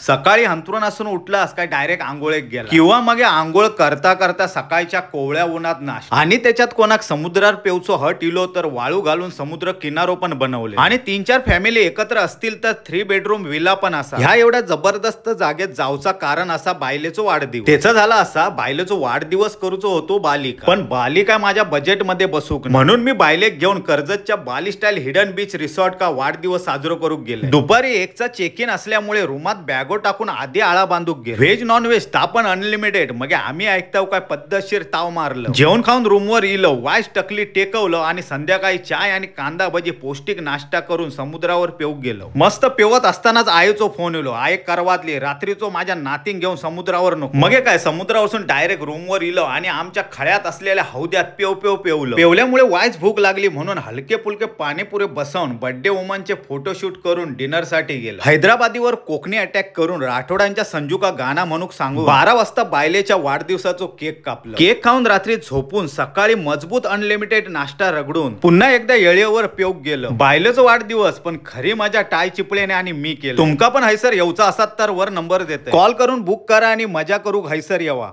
सकाळी हंतरून असून उठलास काय डायरेक्ट आंघोळेक गेला किंवा मग आंघोळ करता करता सकाळच्या कोवळ्या उन्हात नाश. आणि त्याच्यात कोणाक समुद्रावर पेवचो हट इलो तर वाळू घालून समुद्र किनारो पण बनवले. आणि 3-4 फॅमिली एकत्र असतील तर 3 बेडरूम विला पण असा. ह्या एवढ्या जबरदस्त जागेत जाऊचा कारण असा बायलेचो वाढदिवस. त्याचा झाला असा बायलेचो वाढदिवस करूचो होतो बालिका, पण बालिका माझ्या बजेटमध्ये बसूक म्हणून मी बायलेक घेऊन कर्जतच्या Bali style hidden beach resort का वाढदिवस साजरो करूक गेले. दुपारी 1चा चेक इन असल्यामुळे रूमात बॅगो टाकून आधी आळा बांधूक गेले. व्हेज नॉन व्हेज ता पण अनलिमिटेड. मग आम्ही ऐकताव काय पद्धतशीर ताव मारलं. जेवण खाऊन रूमवर इलो, वाईस टकली टेकवलं आणि संध्याकाळी चाय आणि कांदा भजी पौष्टिक नाश्ता करून समुद्रावर पेऊक गेलो. मस्त पेवत असतानाच आईचो फोन इलो. आई करवातली रात्रीचो माझ्या नातीन घेऊन समुद्रावर नको. मग काय समुद्रावरून डायरेक्ट रूमवर इलो आणि आमच्या खळ्यात असलेल्या हौद्यात पेव पेव पेवलं. पेवल्यामुळे वाईस भूक लागली म्हणून हलके फुलके पाणीपुरे बसवून बर्थडे वुमनचे फोटोशूट करून डिनर साठी गेलो. हैदराबादीवर कोकणी अटॅक करून राठोडांच्या संजुका गाणं म्हणूक सांगू 12 वाजता बायलेच्या वाढदिवसाचो केक कापलं. केक खाऊन रात्री झोपून सकाळी मजबूत अनलिमिटेड नाश्ता रगडून पुन्हा एकदा येळेवर पेऊक गेलो. बायलेचो वाढदिवस पण खरी माझ्या टाय चिपळेने आणि मी केलं. तुमका पण हैसर येऊचा असात तर वर नंबर देते, कॉल करून बुक करा आणि मजा करू हैसर येवा.